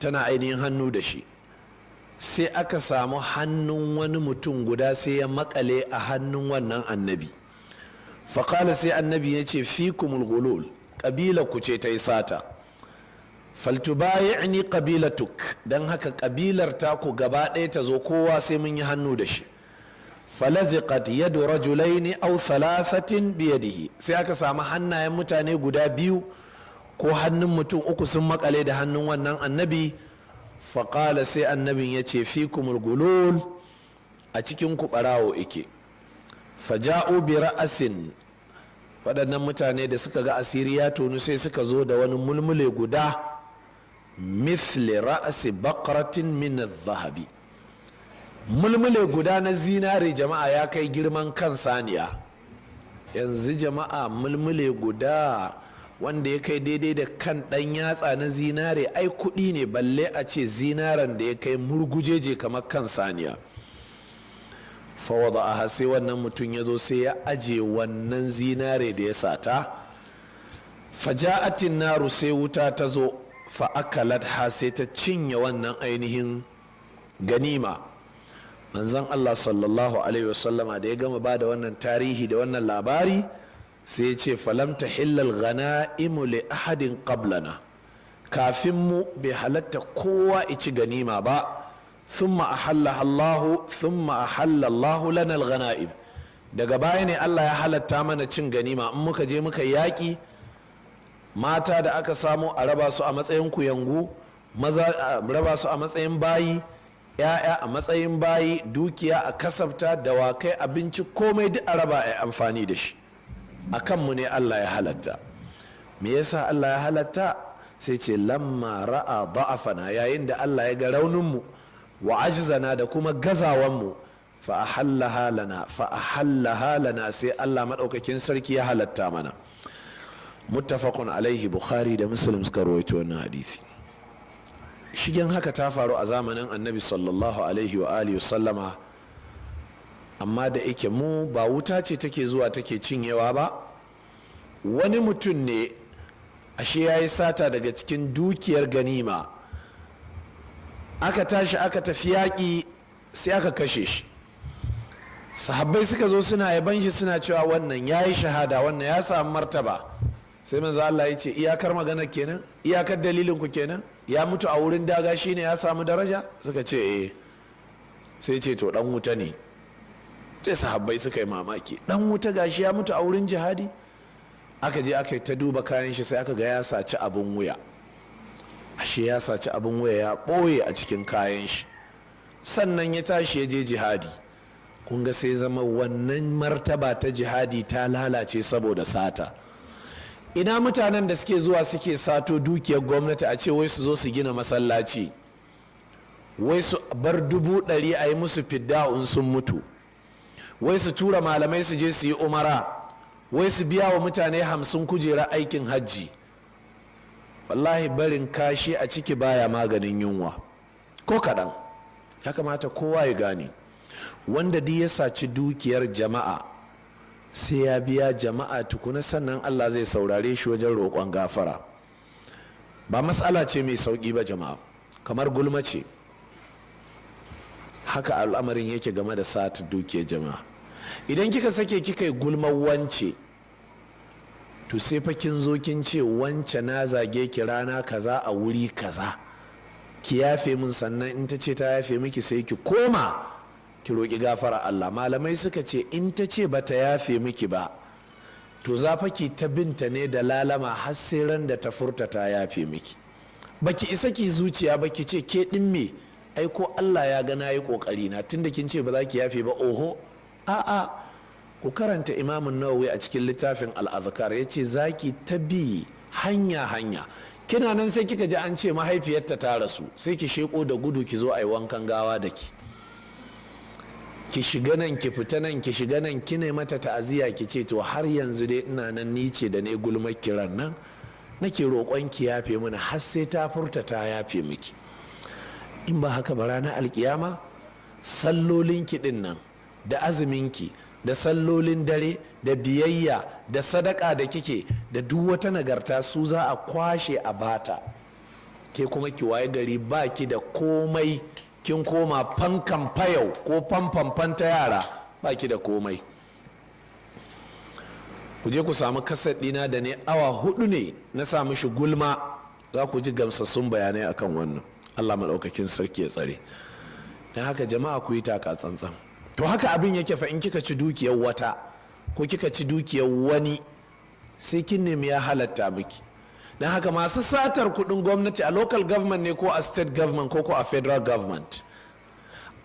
Tana ainihin hannu da shi. Sai aka samu hannun wani mutum guda sai ya makale a hannun wannan annabi. Faƙala, sai annabi ya ce, "Fikumul gulul, ƙabila ku ce ta yi sata. Faltubayi'ni qabilatuk." Don haka ƙabilar taku gaba ɗaya ta zo, kowa sai mun yi hannu da shi. Falaziqat yadu rajulaini aw thalathatin biyadihi. Sai aka samu hannayen mutane guda biyu ko hannun mutum uku sun makale da hannun wannan annabi. Faƙala, sai annabin ya ce, "Fikumul gulul, a cikin ku ɓarawo ike." Faja'u bi ra'asin. Waɗannan mutane da suka ga asiri ya tonu, sai suka zo da wani mulmule guda, mithli ra'asi baqaratin min zahabi, mulmule guda na zinare. Jama'a, ya kai girman kan saniya. Yanzu jama'a, mulmule guda wanda ya kai daidai da kan ɗan yatsa na zinare, ai kuɗi ne, balle a ce zinaren da ya kai murgujeje kamar kan saniya. Fawada a, sai wannan mutum ya zo sai ya aje wannan zinare da ya sata. Faja'atin naru, sai wuta ta zo, fa'akalat ha, sai ta cinye wannan ainihin ganima. Manzon Allah sallallahu alaihi wasallama da ya gama ba da wannan tarihi da wannan labari, sai ya ce, "Falam tahillal ghana'imu li ahadin qablana." Kafin mu bai halatta kowa ici ganima ba. Thumma ahalla Allahu lana al-ghanaim. Daga baya ne Allah ya halatta mana cin ganima. In muka je muka yaƙi, mata da aka samu a raba su a matsayin kuyangu, maza a raba su a matsayin bayi, ya'ya a matsayin bayi, dukiya a kasafta, dawakai, abinci, komai duk a raba a amfani da shi. A kanmu ne Allah ya halatta. Me yasa Allah ya halatta? Sai ce, "Lamma ra'a da'afana," yayin da Allah ya ga rauninmu, "wa ajzana," da kuma gazawanmu, fa ahallaha lana, sai Allah maɗaukakin sarki ya halatta mana. Muttafaqun alaihi, Bukhari da Muslim suka rawaito wannan hadisi. Shigen haka ta faru a zamanin Annabi sallallahu alaihi wa alihi sallama, amma da ike mu ba wuta ce take zuwa take cinyewa ba. Wani mutum ne ashe ya yi sata daga cikin dukiyar ganima. Aka tashi aka tafi yaƙi, sai aka kashe shi. Sahabbai suka zo suna yaban shi, suna cewa wannan ya yi shahada, wannan ya samu martaba. Sai Manzo Allah ya ce, "Iyakar magana kenan? Iyakar dalilin ku kenan? Ya mutu a wurin daga shine ya samu daraja?" Suka ce, "Eh." Sai ce, "To, dan wuta ne." Sai sahabbai suka yi mamaki, dan wuta, gashi ya mutu a wurin jihadi. Aka je aka yi ta duba kayan shi, sai aka ga ya saci abin wuya. Ashe ya saci abin wuya ya ɓoye a cikin kayan shi, sannan ya tashi ya je jihadi. Kun ga sai zama wannan martaba ta jihadi ta lalace saboda sata. Ina mutanen da suke zuwa suke sato dukiyar gwamnati, a ce wai su zo su gina masallaci, wai su bar 100,000 a yi musu fidda'un sun mutu, wai su tura malamai su je su yi umara, wai su biya wa mutane 50 kujera aikin hajji? Wallahi barin kashi a ciki baya maganin yunwa ko kaɗan. Ya kamata kowa ya gane, wanda duk ya saci dukiyar jama'a sai ya biya jama'a tukuna, sannan Allah zai saurare shi wajen roƙon gafara. Ba matsala ce mai sauƙi ba jama'a, kamar gulma ce. Haka al'amarin yake game da sata dukiyar jama'a. Idan kika sake kika yi gulmar wance, to sai fa kin zo kin ce, "Wance, na zage ki rana kaza a wuri kaza, ki yafe min." Sannan in ta ce ta yafe miki, sai ki koma ki roƙi gafara Allah. Malamai suka ce in ta ce ba ta yafe miki ba, to za fa ki ta binta ne da lalama har sai ran da ta furta ta yafe miki. Baki isa ki zuciya ba, ki ce, "Ke din me? Ai ko Allah ya ga nayi kokari na, tunda kin ce ba za ki yafe ba, oho." A'a, ku karanta Imamun Nawawi a cikin littafin Al-Azkar, ya ce zaki ta bi hanya hanya. Kina nan sai kika ji an ce mahaifiyarta ta rasu, sai ki sheko da gudu ki zo a yi wankan gawa da ki. Ki shiga nan, ki fita nan, ki shiga nan, ki mata ta'aziyya, ki ce, "To, har yanzu dai ina nan, ni ce da ne gulmar kiran nan, nake roƙon ki yafe mana," har sai ta furta ta yafe miki. In ba haka ba, ranar alkiyama sallolin ki din nan da azuminki da sallolin dare da biyayya da sadaka da kike da duk wata nagarta, su za a kwashe a bata. Ke kuma ki waye gari ba ki da komai, kin koma fankan fayau ko famfamfan ta yara, ba ki da komai. Ku je ku samu kaset ɗina da ne awa 4 ne na sa mishi gulma, za ku ji gamsassun bayanai akan wannan. Allah maɗaukakin sarki ya tsare. Don haka jama'a, ku yi taka tsantsan. To haka abin yake fa. In kika ci dukiyar wata ko kika ci dukiyar wani, sai kin nemi ya halatta miki. Don haka masu satar kudin gwamnati, a local government ne ko a state government ko a federal government,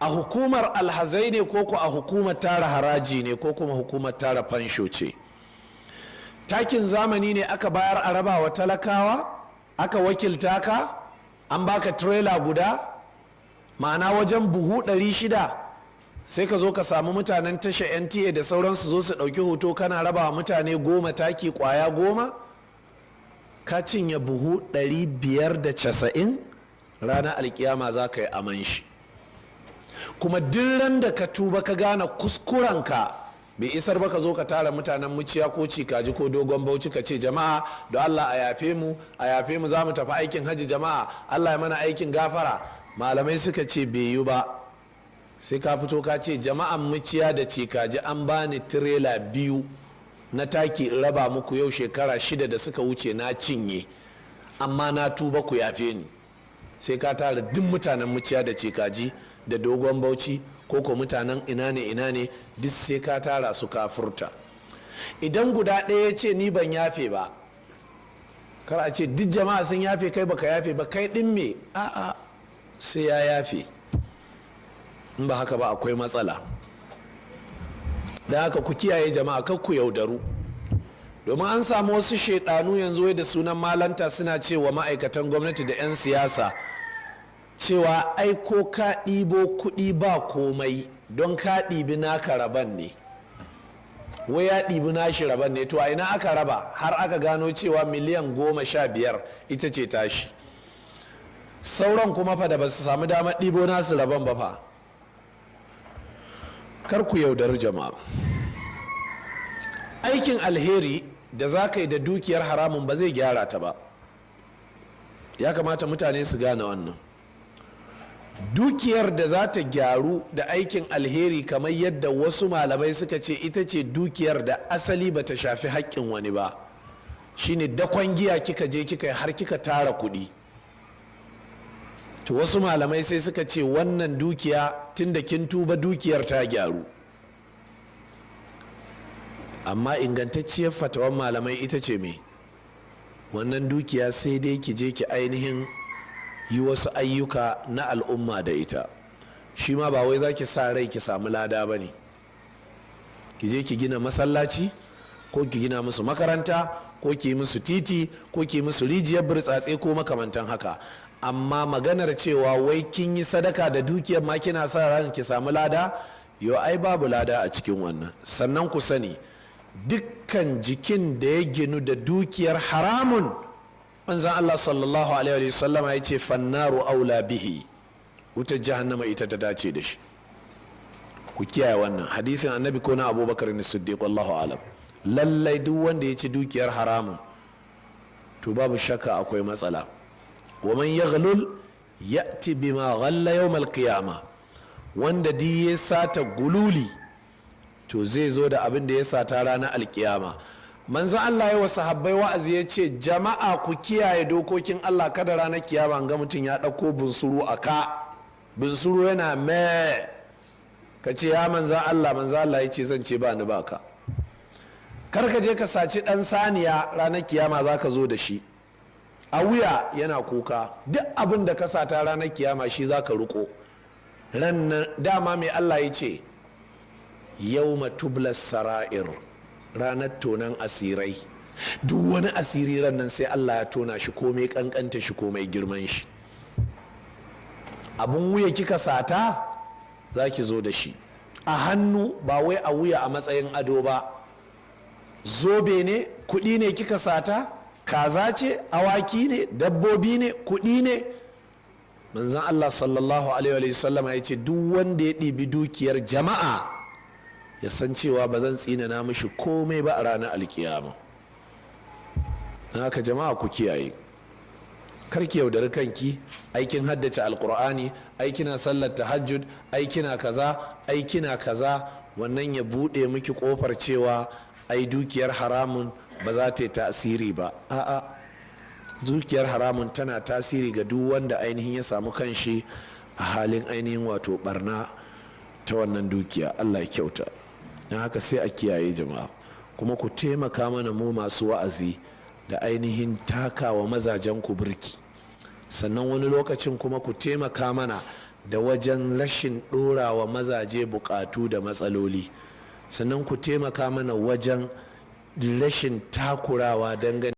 a hukumar alhazai ne ko a hukumar tara haraji ne ko kuma hukumar tara fansho ce, takin zamani ne aka bayar a raba wa talakawa, aka wakilta ka, an baka trailer guda, ma'ana wajen buhu 600, sai ka zo ka samu mutanen tasha NTA da sauransu zo su ɗauki hoto kana raba wa mutane 10 taki kwaya 10, ka cinye buhu 590. Ranar alkiyama za ka yi aman shi. Kuma duk ran da ka tuba ka gane kuskurenka, bai isar ba ka zo ka tara mutanen Muciya ko Cikaji ko Dogon Bauchi ka ce, "Jama'a, don Allah a yafe mu, a yafe mu, za mu tafi aikin hajji. Jama'a, Allah ya mana aikin gafara." Malamai suka ce bai yi ba. Sai ka fito ka ce, "Jama'an Muciya da Cikaji, an bani tirela 2 na taki in raba muku yau shekara 6 da suka wuce, na cinye, amma na tuba, ku yafe ni." Sai ka tara duk mutanen Muciya da Cikaji da Dogon Bauchi ko mutanen ina ne ina ne, duk sai ka tara su ka furta. Idan guda ɗaya ya ce, "Ni ban yafe ba," kar a ce duk jama'a sun yafe, kai baka yafe ba, kai ɗin me? A'a, sai ya yafe. In ba haka ba, akwai matsala. Da haka ku kiyaye jama'a, kar ku yaudaru, domin an samu wasu shaidanu yanzu da sunan malanta suna cewa ma'aikatan gwamnati da 'yan siyasa cewa ai ko ka ɗibo kuɗi ba komai, don ka ɗibi naka raban ne. Wai ya ɗibi nashi raban ne. To a ina aka raba har aka gano cewa miliyan 15 ita ce tashi? Sauran kuma fa da ba su samu damar ɗibo nasu rabon ba fa? Kar ku yaudari jama'a. Aikin alheri da za ka yi da dukiyar haramun ba zai gyara ta ba. Ya kamata mutane su gane wannan. Dukiyar da za ta gyaru da aikin alheri, kamar yadda wasu malamai suka ce, ita ce dukiyar da asali ba ta shafi haƙƙin wani ba. Shine dakon giya kika je kika har kika tara kuɗi. To wasu malamai sai suka ce wannan dukiya, tunda kin tuba, dukiyar ta gyaru. Amma ingantacciyar fatawan malamai ita ce me? Wannan dukiya sai dai ki je ki ainihin yi wasu ayyuka na al'umma da ita. Shi ma ba wai za ki sa rai ki samu lada ba ne. Ki je ki gina masallaci, ko ki gina musu makaranta, ko ki yi musu titi, ko ki yi musu rijiyar burtsatse, ko makamantan haka. Amma maganar cewa wai kin yi sadaka da dukiyar ma kina sa ran ki samu lada, yo ai babu lada a cikin wannan. Sannan ku sani, dukkan jikin da ya ginu da dukiyar haramun, manzan Allah sallallahu alaihi wasallama ya ce, "فالنار أولى به", wutar jahannama ita ta dace da shi. Ku kiyaye wannan hadisin Annabi ko na Abubakar ne Siddiq, wallahu alam. Lallai duk wanda ya ci dukiyar haramun, to babu shakka akwai matsala. ومن يغلل يأت بما غل يوم القيامة. Wanda di ya sata gululi, to zai zo da abin da ya sata ranar alkiyama. Manzan Allah ya wa sahabbai wa'azi, ya ce, "Jama'a, ku kiyaye dokokin Allah, kada ranar kiyama ga mutum ya ɗauko bunsuru a ka, bunsuru yana me ka ce, ya manzan Allah." Manzan Allah ya ce, "Zan ce ba ni ba ka." Kar ka je ka saci ɗan saniya, ranar kiyama za ka zo da shi a wuya yana kuka. Duk abin da ka sata, ranar kiyama shi za ka riko. Rannan dama mai Allah ya ce? يوم تبلى السرائر, ranar tonan asirai. Duk wani asiri nan sai Allah ya tona shi, komai kankanta shi, komai girman shi. Abun wuya kika sata, za ki zo da shi a hannu, ba wai a wuya a matsayin ado ba. Zobe ne, kuɗi ne kika sata, kaza ce, awaki ne, dabbobi ne, kuɗi ne. Manzan Allah sallallahu alaihi wasallama ya ce, duk wanda ya ɗibi dukiyar jama'a, ya san cewa ba zan tsinana mishi komai ba a ranar alkiyama. Haka jama'a, ku kiyaye. Karki yaudari kanki, aikin haddace Alkur'ani, aikina sallar tahajjud, aikina kaza, aikina kaza, wannan ya buɗe miki kofar cewa ai dukiyar haramun ba za ta yi tasiri ba. A'a, dukiyar haramun tana tasiri ga duk wanda ainihin ya samu kanshi a halin ainihin wato barna ta wannan dukiya. Allah ya kyauta. Don haka sai a kiyaye, jama'a. Kuma ku taimaka mana mu masu wa'azi da ainihin takawa mazajen ku birki. Sannan wani lokacin kuma ku taimaka mana da wajen rashin ɗorawa mazaje bukatu da matsaloli. Sannan ku taimaka mana wajen rashin takurawa dangane